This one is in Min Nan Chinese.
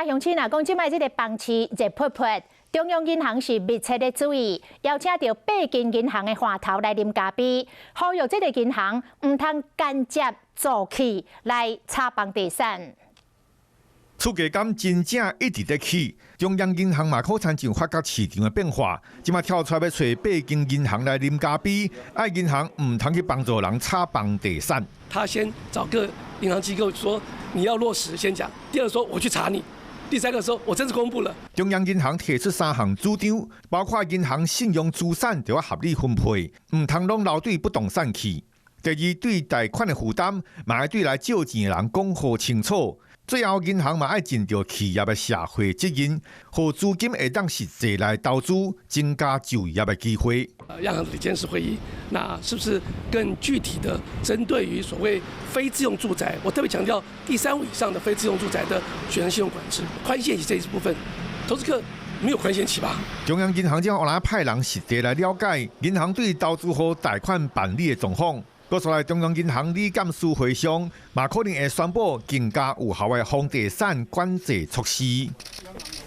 鄉親啊，講這擺這个房市熱噗噗，中央銀行是密切咧注意，邀請著八間銀行的岸頭來啉咖啡，呼籲這个銀行毋通間接助起來炒房地產。厝價敢真正一直咧起，中央銀行嘛可親像發覺市場的變化，這馬跳出來欲揣八間銀行來啉咖啡，愛銀行毋通去幫助人炒房地產。他先找個銀行機構說你要落實先講，第二說我去查你，第三個說我正式公布了。中央銀行提出三項主張，包括銀行信用資產著愛合理分配，毋通攏留對不動產去。第二，對貸款的負擔，嘛愛對來借錢的人講予清楚。最後，銀行嘛愛盡著企業的社會責任，予資金會當實際來投資，增加就業的機會。央行理監事會議，那是不是更具體的針對於所謂非自用住宅？我特別強調第三戶以上的非自用住宅的學生信用管制寬限期這一部分，投資客沒有寬限期吧？中央銀行將來派人實地來了解銀行對投資戶貸款辦理的狀況。閣紲來，中央銀行理監事會上，嘛可能會宣布更加有效的房地產管制措施。